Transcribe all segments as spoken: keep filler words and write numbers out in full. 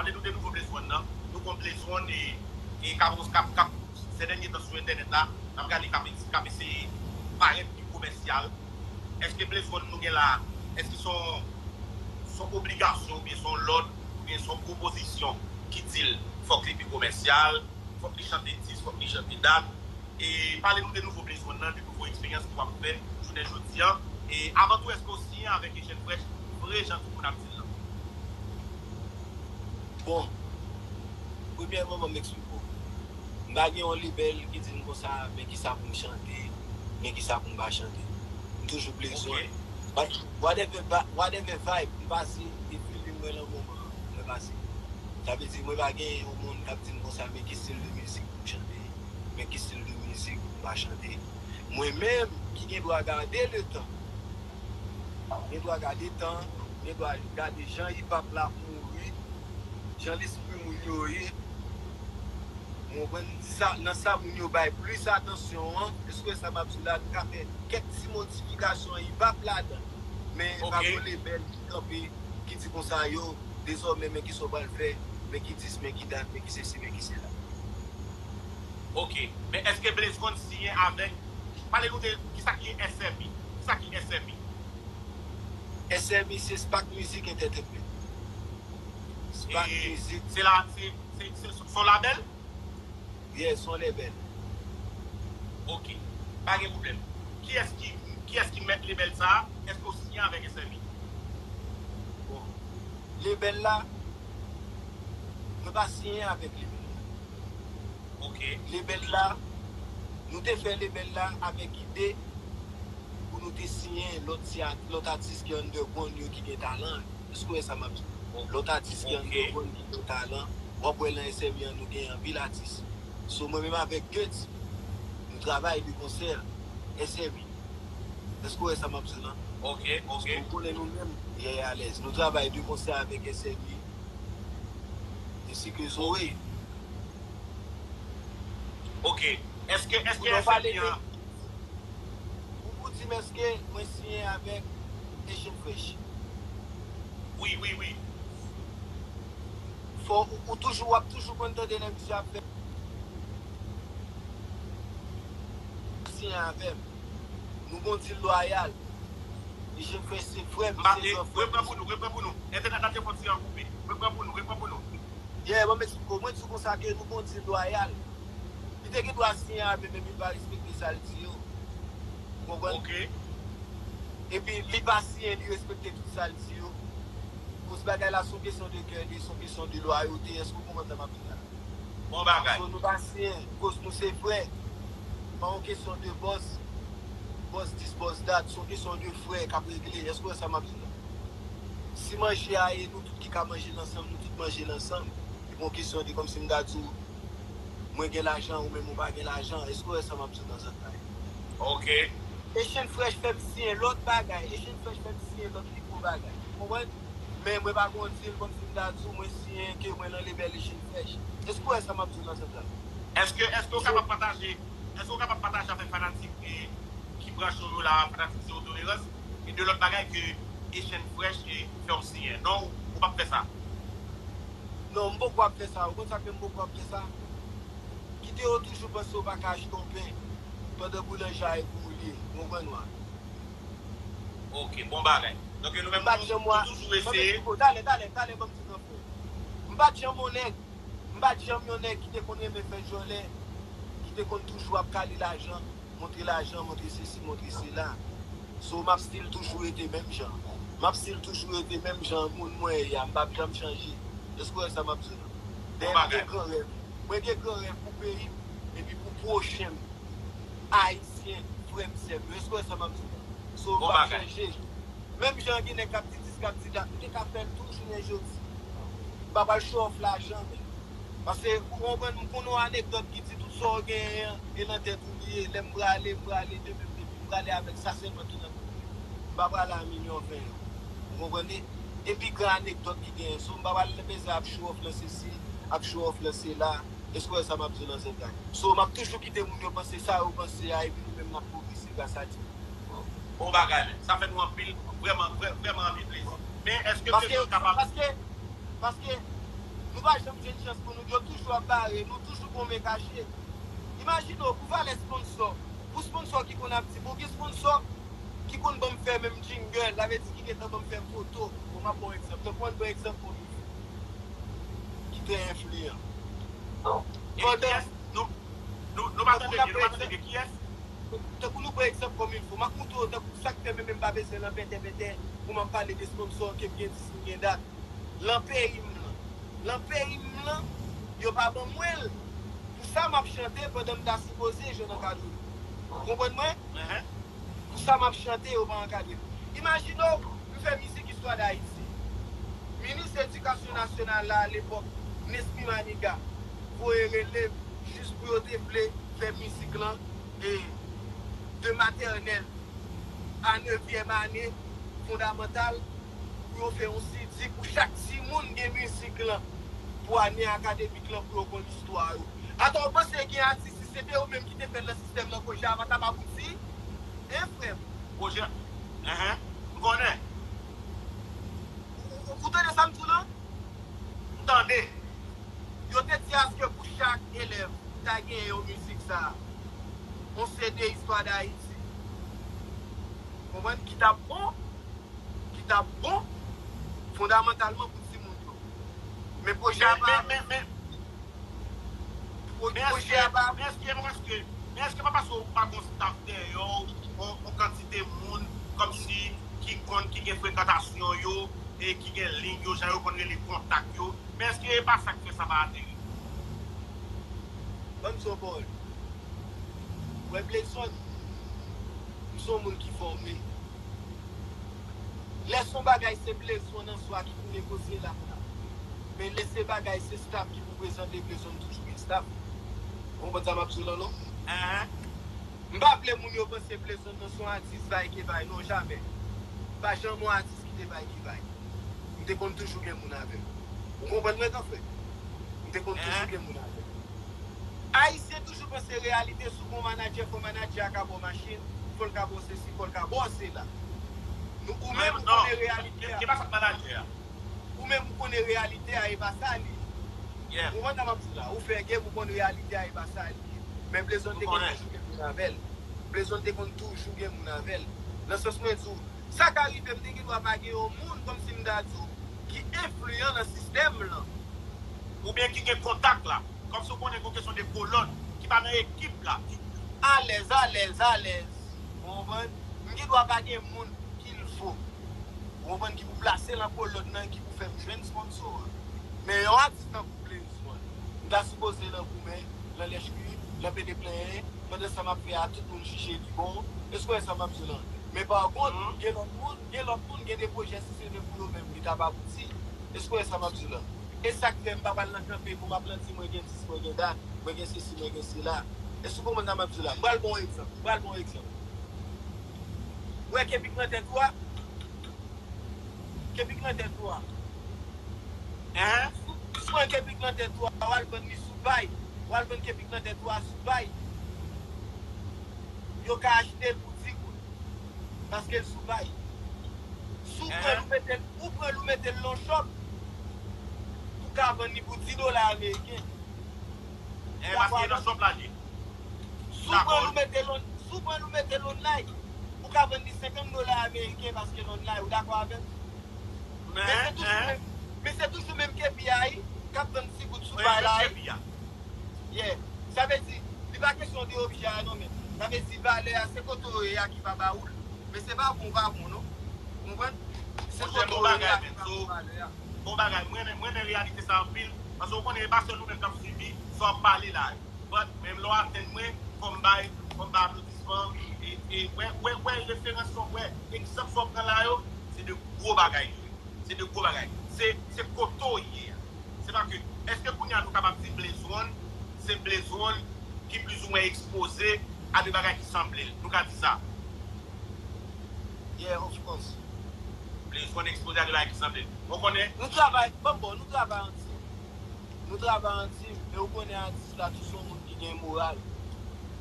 Pale nou de nouvo Blaze One nan. Nou konn Blaze One e, e k ap, k ap, k ap, sè dènye tan sou entènèt la, n ap gade k ap, k ap eseye parèt pi komèsyal. Èske Blaze One nou gen la, èske se yon, se yon obligasyon oubyen se yon lòd oubyen se yon pwopozisyon ki di l fòk li pi komèsyal, fòk li chante dis, fòk li chante dat? E pale nou de nouvo Blaze One nan, de nouvo eksperyans ke w ap fè jounen jodi a. E avan tou, èske w siyen avèk Asian Fresh vre jan tout moun ap di l lan? Bon, premyèman, ban m eksplike w. M pa gen yon lebèl ki di m konsa, men kisa pou m chante, men kisa pou m pa chante. M toujou Blaze One. But whatever, whatever vibe, m pase, e feeling mwen lan moman an, mwen pase. Sa vle di, mwen pa gen yon moun k ap di m konsa, men ki stil de mizik pou m chante, men ki stil de mizik pou m pa chante. Mwen menm ki gen dwa gade le tan, gen dwa gade tan, gen dwa gade jan hip hop la mouri, jan lespri moun yo ye. Ou konprann sa, nan sa moun yo bay plis atansyon an, èske sa m ap di la, nou ka fè kèk ti modifikasyon hip hop ladan, men pa gen yon lebèl ki kanpe, ki di konsa yo, dezòmè, men kisa w pral fè, men ki dis, men ki dat, men ki sesi, men ki sela. Ok. Men èske Blaze One siyen avèk, pale nou de kisa ki S M E? Kisa ki S M E? S M E se Spark Music Entertainment. Spark Music. Se la, se, se, se, se yon labèl? Yeah, se yon labèl. Ok. Pa gen pwoblèm. Kiyès ki, kiyès ki mèt labèl sa a? Èske w siyen avèk S M E? Bon. Labèl la, mwen pa siyen avèk labèl la. Ok. Labèl la, nou te fè labèl la avèk ide pou nou te siyen lòt ti at-, lòt atis ki underground yo ki gen talan. Èske w wè sa m ap di? Lòt atis ki underground ki gen talan, w ap wè lan S M E an nou gen anpil atis. So mwen menm avèk Guts, nou travay de konsè S M E. Èske w wè sa m ap di w lan? Ok, ok. Ou konnen nou menm, yè alèz. Nou travay de konsè avèk S M E, ensi ke Zoe. Ok. Èske, èske S M E an? Ou, ou di m èske mwen siyen avèk Asian Fresh? Wi, wi, wi. Fò ou, ou toujou, w ap toujou konn tande lè misye ap fè siyen avè m. Nou gon deal lwayal. Asian Fresh se frè m, se gran frè m. Repran pou nou, repran pou nou. Entènèt la te fon ti an koupe. Repran pou nou, repran pou nou. Yeah, ban m eksplike w. Mwen di w konsa ke nou gon deal lwayal. Li te gen dwa siyen avè m, men li pa respekte sa l di yo. Ou konprann? Ok. Epi li pa siyen, li respekte tout sa l di yo. Koz bagay la se yon kesyon de kè, li se yon kesyon de lwayote. Èske w konprann sa m ap di la? Bon bagay. So nou pa siyen, koz nou se frè. Pa yon kesyon de bòs, bòs dis, bòs dat, se yon kesyon de frè k ap regle. Èske w wè sa m ap di la? Si manje a ye, nou tout ki ka manje l ansanm, nou tout manje l ansanm. Li pa yon kesyon de kòmsi m ta di w, mwen gen lajan, ou menm ou pa gen lajan. Èske w wè sa m ap di w nan zòt la? Ok. Asian Fresh fè m siyen lòt bagay. Asian Fresh fè m siyen lòt nivo bagay. Ou konprann? Men mwen pa gon deal kòmsi m ta di w, mwen siyen ke mwen nan label Asian Fresh. Èske w wè sa m ap di w nan zòt la? Èske, èske w kapab pataje, èske w kapab pataje avèk fanatik e ki branche w yo la, fanatik Zero Tolerans, e de lòt bagay ke Asian Fresh e fè w siyen? Non, ou, ou p ap fè sa? Non, m poko ap fè sa. Ou konn sa k fè m poko ap fè sa? Kite yo toujou panse w pa ka achte yon pen pandan boulanje a e pou ou li ye. Ou konprann, wa? Ok, bon bagay. Donk, nou menm, nou, nou toujou eseye. Talè, talè, talè, ban m di w nan fon. M pa t janm yon nèg. M pa t janm yon nèg ki te konn renmen fè jòlè, ki te konn toujou ap kale lajan, montre lajan, montre sesi, montre sela. So, m ap still toujou rete menm jan. M ap still toujou rete menm jan moun mwen ye a, m p ap janm chanje. Èske w wè sa m ap di w lan? Dayè, mwen gen gran rèv. Mwen gen gran rèv pou peyi m, epi pou pwochen m. Ayisyen, frè m, sè m yo. Èske w wè sa m ap di w lan? So, m p ap chanje. Menm jan gen nèg k ap di dis, k ap di dat, m te ka fè l tou jounen jodi. M pa pral show off lajan, men. Paske, ou konprann, m konn yon anekdòt ki di tout sa w genyen an, e nan tèt ou li ye. Lè m prale, m prale de menm, depi m prale avèk sa sèlman ki nan tèt mwen. M pa prale a milyon ven yo. Ou konprann li? E pi gran anekdòt ki genyen. So, m pa pral bezwen ap show off lan sesi, ap show off lan sela. Èske w wè sa m ap di w nan zèt la? So, m ap toujou kite moun yo panse sa yo panse a, epi nou menm n ap pwogrese gras a Dye. Bon bagay, men. Sa fè nou anpil, vrèman, vrè-, vrèman anpil plezi. Men èske Blaze One kapab... Paske, paske, paske, Nou pa janm jwenn chans pou nou, yo toujou ap bare nou, toujou gon men kache. Imajine w, pou valè sponsò, pou sponsò ki konn ap di, bon, gen sponsò ki konn ban m fè menm jingle, sa vle di ki gentan ban m fè foto. Bon, m ap ba w egzanp. Tankou ann pran egzanp Kòmilfo, ki trè enfliyan. Pandan nou, nou, nou pa tande byen, nou pa tande byen. Kiyès? Tankou nou pran egzanp Kòmilfo, m ap montre w tankou sa k fè menm m pa bezwen nan pètè pètè pou m ap pale de sponsò ke m gen dis, m gen dat. Lan peyi m lan. Lan peyi m lan, yo pa ban mwen l. Pou sa m ap chante pandan m ta sipoze jwenn ankadreman. Ou konprann mwen? Pou sa m ap chante, yo pa ankadre m. Imajine w, m fè mizik Istwa Dayiti. Minis Edikasyon Nasyonal la alepòk, Nesmy Manigat, voye rele m jis pou yo te vle fè mizik lan e de matènèl a nevyèm ane fondamantal pou yo fè yon C D pou chak timoun gen mizik lan pou ane akademik lan pou yo konn istwa yo. Atò, ou panse gen atis, si se te yo menm ki te fè l nan sistèm nan, pwojè a pa t ap abouti? Hein, frè m? Pwojè, enhen, m konnen. Ou, ou, ou tande sa m di w lan? M tande. Yo te di aske pou chak elèv ta genyen yon mizik sa a. Yon C D Istwa Dayiti. Konprann? Ki t ap bon, ki t ap bon fondamantalman pou timoun yo. Men pwojè a pa, men, men, men, men, pwojè a pa, men èske, men èske, men èske pa paske w pa gon staff dèyè w, yon, yon kantite moun kòmsi ki konn, ki gen frekantasyon yo, e ki gen liy yo, jan yo konn rele kontak yo, men èske e pa sa k fè sa pa ateri? Ban m di w yon pawòl. Wè, Blaze One, m se yon moun ki fòme. Lè se yon bagay, se Blaze One an swa ki pou negosye l ak la. Men lè se bagay, se staff ki pou prezante Blaze One, toujou gen staff. Ou konprann sa m ap di w lan, non? M pa vle moun yo panse Blaze One nan se yon atis vay ke vay, non, jamè. M pa janm yon atis ki te vay ki vay. M te konn toujou gen moun avè m. Ou konprann mwen, gran frè? M te konn toujou gen moun avè m. Ayisyen toujou panse reyalite sou gon manadjè, fò manadjè a ka ba w machin, fò l ka ba w sesi, fò l ka ba w sela. Nou, ou menm, ou konnen reyalite a. Ki pa sa k manadjè a? Ou menm ou konnen reyalite a, e pa sa li ye. Ou konprann sa m ap di w la? Ou fè game, ou konn reyalite a, e pa sa li ye. Men Blaze One te konn toujou gen moun avè l. Blaze One te konn toujou gen moun avè l. Nan sans mwen di w, sa ka rive, m te gen dwa pa gen yon moun, kòmsi m ta di w, ki enfliyan nan sistèm lan. Oubyen ki gen kontak la. Kòmsi w konnen gon kesyon de kolòn, ki pa nan ekip la. Alèz, alèz, alèz. Ou konprann? M gen dwa pa gen moun kil fo. Ou konprann, ki pou plase lan kolòn nan, ki pou fè m jwenn sponsò a. Men yon atis tankou Blaze One, m ta sipoze lan goumen, lan lèch kwi, lan pede plenyen, pandan sa m ap fè a, tout moun jije li bon. Èske w wè sa m ap di w lan? Men pa kont, gen lòt moun, gen lòt moun, gen de pwojè, si se te pou yo menm, li t ap abouti. Èske w wè sa m ap di w lan? E sa k fè m pa pral nan kanpe pou m ap lan di mwen gen dis, mwen gen dat, mwen gen sesi, mwen gen sela. Èske w konprann sa m ap di w la? M pral ba w egzanp, m pral ba w egzanp. Ou wè kepik nan tèt ou a? Kepik nan tèt ou a. Hein? Si w pran kepik nan tèt ou a, w al vann li sou bay. W al vann kepik nan tèt ou a sou bay. Yo ka achte l pou di goud. Paske l sou bay. Si w pran l, ou mete l, ou pran l, ou mete l nan shop, ou ka vann li pou dis dola ameriken. Hein, paske l nan shop la, li. Si w pran l, ou mete l on-, si w pran l, ou mete l online, ou ka vann li senkant dola ameriken paske l online. Ou dakò avè m? Men se toujou menm, men se toujou menm kepi a, wi, k ap vann ti goud sou bay la, wi. Yeah. Sa vle di, li pa kesyon de objè a non, men sa vle di valè a, se kote w ye a ki pa ba ou l. Men se pa bon, pa bon non. Ou konprann? Se kote w ye a ki pa ba ou valè a. Bon bagay, mwen renmen, mwen renmen reyalite sa anpil, paske w konnen e pa sèl ou menm k ap sibi sa w ap pale la. But menm lè w atenn mwen, fò m bay, fò m bay aplodisman, e, e, wè, wè, wè referans sa w, wè egzanp sa w pran la yo, se de gwo bagay yo ye. Se de gwo bagay. Se, se kote w ye a. Se pa ke, èske kounye a nou kapab di Blaze One, se Blaze One ki plizoumwen ekspoze a de bagay ki sanble l? Nou ka di sa? Yeah, of course. Blaze One ekspoze a de bagay ki sanble l. Ou konnen? Nou travay, bon, bon, nou travay an tim. Nou travay an tim, e ou konnen atis la tou se yon moun ki gen moral.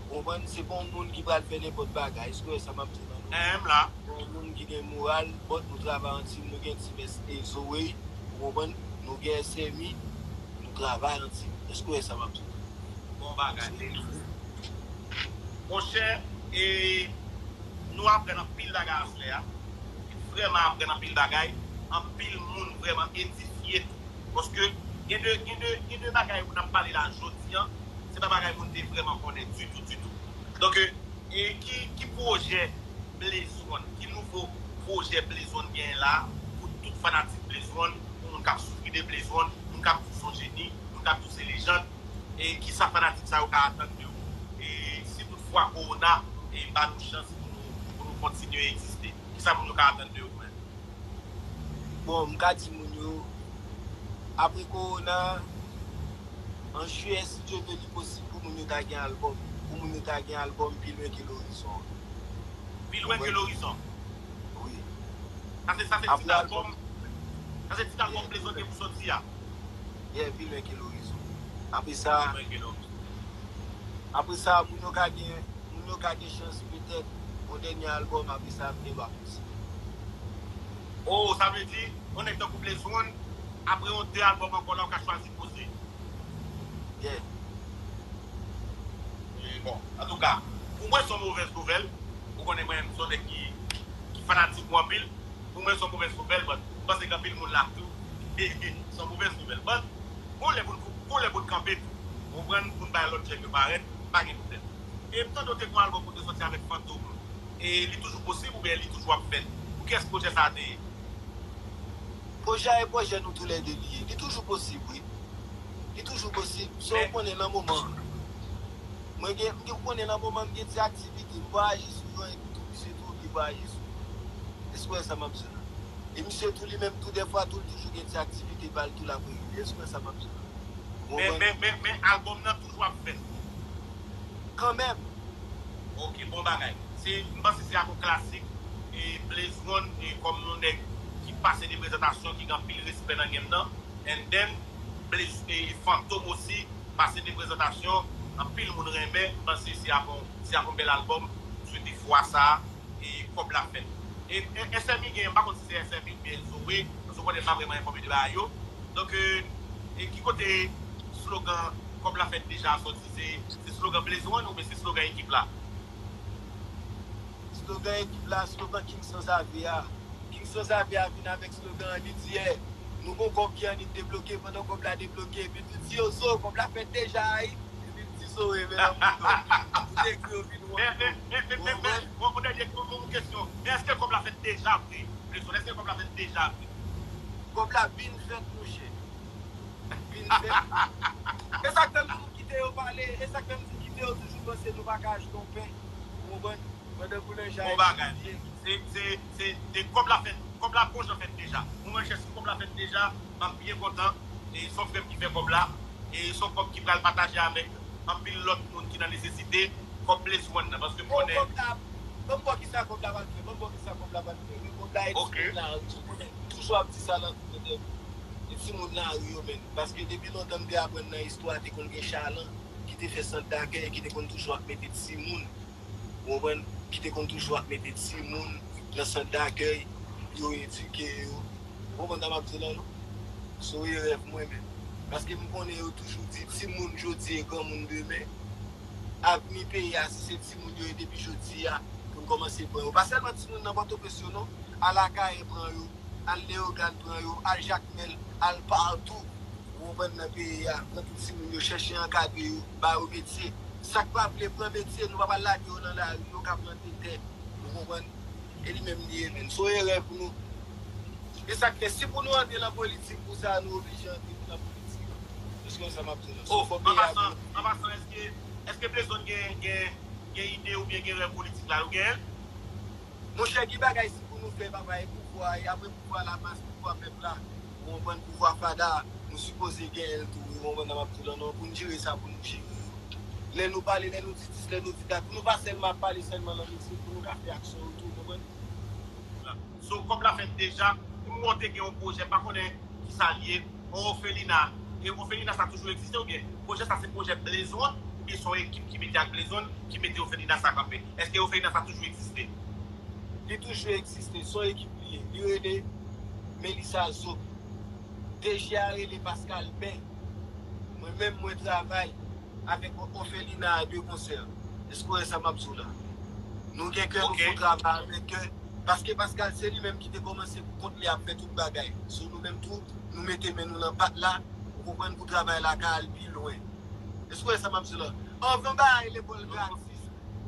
Ou konprann? Se pa yon moun ki pral fè nenpòt bagay. Èske w wè sa m ap di la, non? Menm la. Se yon moun ki gen moral, but nou travay an tim, nou gen T-Best e Zoe, ou konprann? Nou gen Semi, travay anti. Èske w wè sa m ap di? Bon bagay. Monchè, e nou aprann anpil bagay aswè a. Vrèman aprann anpil bagay. Anpil moun vrèman edifye tou. Paske gen de, gen de, gen de bagay pou n ap pale la jodi an, se pa bagay moun te vrèman konnen ditou, ditou. Donk, e ki, ki pwojè Blaze One, ki nouvo pwojè Blaze One genyen la pou tout fanatik Blaze One, pou moun k ap soufri de Blaze One, moun k ap di w se yon jeni, moun k ap di w se lejann, e kisa fanatik sa yo ka atann de ou, e si toutfwa kowona e ba nou chans pou nou, pou nou kontinye egziste, kisa moun yo ka atann de ou menm? Bon, m ka di moun yo, apre kowona, an jiyè, si Dye vle, li posib pou moun yo ta gen albòm. Pou moun yo ta gen albòm pi lwen ke lorizon. Pi lwen ke lorizon. Wi. Sa se, sa se tit albòm. Sa se tit albòm Blaze One gen pou soti a. Yeah, pi lwen ke lorizon. Apre sa, Pi lwen ke lorizon. Apre sa, moun yo ka gen, moun yo ka gen chans petèt yon dènye albòm, apre sa ap gen bak osi. Oh, sa vle di, yon nèg tankou Blaze One, apre yon de albòm ankò la, ou ka chwazi poze. Yeah. E bon, antouka, pou mwen, se yon movèz nouvèl. Ou konnen mwen, m se yon nèg ki, ki fanatik ou anpil. Pou mwen, se yon movèz nouvèl, but m panse gen anpil moun la tou. Se yon movèz nouvèl. But, gon lè pou n, gon lè pou n kanpe tou. Ou konprann, pou n bay lòt jèn yo parèt, pa gen pwoblèm. E m tande w te gen yon albòm ou te sòti avèk Fantom. E li toujou posib oubyen li toujou ap fèt? Pou kiyès pwojè sa a te ye? Pwojè a e pwojè nou toulède li ye. Li toujou posib, wi. Li toujou posib. So, ou konnen nan moman an. Mwen gen, m gen, ou konnen nan moman an, m gen ti aktivite. M voyaje souvan epi tou, misye tou li voyaje souvan. Èske w wè sa m ap di w la? E misye tou li menm tou, dèfwa tou, li toujou gen ti aktivite pa l tou l ap regle. Èske w wè sa m ap di w la? Men, men, men, men albòm nan toujou ap fèt. Kanmenm. Ok, bon bagay. Se, m panse se ak yon klasik, e Blaze One, e kòm yon nèg ki pase de prezantasyon, ki gen anpil respè nan game nan. And then, Blaze, e Fantom osi, pase de prezantasyon, anpil moun renmen, m panse se ak yon, se ak yon bèl albòm, m swete fwa sa a, e kòb la fèt. E, e S M I gen, m pa konn si se S M I oubyen Zoe, paske w konnen m pa vrèman enfòme de bagay yo. Donk, e, e ki kote slogan kòb la fèt deja a sòti? Se, se slogan Blaze One oubyen se slogan ekip la? Slogan ekip la, slogan King Sanzave a. King Sanzave a vin avèk slogan an, li di, eh, nou gon kòb ki annik debloke, pandan kòb la debloke, epi li di, yo, Zo, kòb la fèt deja, wi. Epi li di, Zo, e, men nan moun yo. Tout ekri yo vin wont. Men, men, men, men, men, men, yon, yon dènye, yon, yon kesyon. Men èske kòb la fèt deja vre? Blaze One, èske kòb la fèt deja vre? Kòb la vin fèt, monchè. Vin fèt. E sa k fè m toujou kite yo pale, e sa k fè m di kite yo toujou panse nou pa ka achte yon pen. Ou konprann? Pandan pou lè ja Bon bagay. Se, se, se, se kòb la fèt, kòb la gon jan fèt deja. Mwen, mwen chè si kòb la fèt deja, m ap byen kontan. E se yon frè m ki fè kòb la. E se yon kòb ki pral pataje avèk anpil lòt moun ki nan nesesite. Kòb Blaze One nan, paske m Bon, konnen kòb la, ban m wè kisa kòb la pral fè, ban m wè kisa kòb la pral fè. Men kòb la e Ok. timoun lari, ou konnen. M toujou ap di sa nan tout entèvyou. E timoun lari yo, men. Paske depi lontan m te aprann nan istwa, te konn gen chalan ki te fè sant dakèy, ki te konn toujou ap mete timoun, ou konprann, ki te konn toujou ap mete timoun nan sant dakèy pou yo edike yo. Ou konprann sa m ap di la, non? Se yon erè pou mwen menm. Paske m konnen yo toujou di, timoun jodi e granmoun demen. Avni peyi a, si se timoun yo ye depi jodi a, pou n kòmanse pran yo. Pa sèlman timoun nan Pòtoprens yo, non. Al Akayè pran yo, al Leyogàn pran yo, al Jakmèl, al patou. Ou konprann, nan peyi a, pran tout timoun yo, chèche ankadre yo, ba yo metye. Sa k pa vle pran metye, nou pa pral lage yo nan lari, yo ka plante tè. Ou konprann? E li menm li ye, menn. Se yon erè pou nou. E sa k fè, si pou nou antre nan politik pou sa, nou oblije antre nan politik. Èske w wè sa m ap di w la? Oh, Fò an peyi a pasan, an pasan, èske, èske Blaze One gen, gen, gen ide oubyen gen rèv politik la? Ou gen? Monchè, gen bagay si pou nou fè, papa, e pouvwa, e apre pouvwa la, mas pouvwa pèp la. Ou konprann, pouvwa fada, nou sipoze genyen l tou, ou konprann sa m ap di w la, non, pou n jere sa, pou nou jere yo. Lè nou pale, lè nou di dis, lè nou di dat, pou nou pa sèlman ap pale sèlman nan mizik, pou nou ka fè aksyon yo tou, ou konprann? So, kòb la fèt deja, pou mwen te gen yon pwojè, pa konnen kisa l ye, yon ofelina. E ofelina sa toujou egziste oubyen pwojè sa se pwojè Blaze One oubyen se yon ekip ki mete ak Blaze One ki mete ofelina sa kanpe? Èske ofelina sa toujou egziste? Li toujou egziste, se yon ekip li ye. Li rele Melissa Zo. D J a rele Pascal Ben. Mwen menm, mwen travay avèk òfelina a de konsè. Èske w wè sa m ap di w la? Nou gen kè, nou fè travay avèk kè. Paske Pascal, se li menm ki te kòmanse kont li ap fè tout bagay. So, nou menm tou, nou mete men nou nan pat la, ou konprann, pou travay la ka al pi lwen. Èske w wè sa m ap di w la? Anvan bagay lekòl gratis,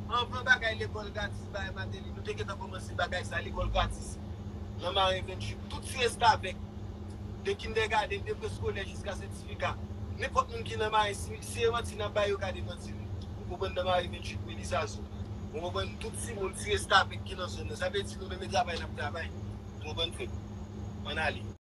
anvan bagay lekòl gratis bay Martelly, nou te gentan kòmanse bagay sa, lekòl gratis. Nan Maren venntuit, tout ti restavèk, de kindergarten, de preskolè jiska sètifika. Nenpòt moun ki nan Maren, si, si e manti n ap bay yo, gade manti nou. Ou konprann, nan Maren venntuit, Melisa Zo. Ou konprann, tout timoun, ti restavèk ki nan zòn nan. Sa vle di nou menm e travay n ap travay. Ou konprann, frè m? Ann ale.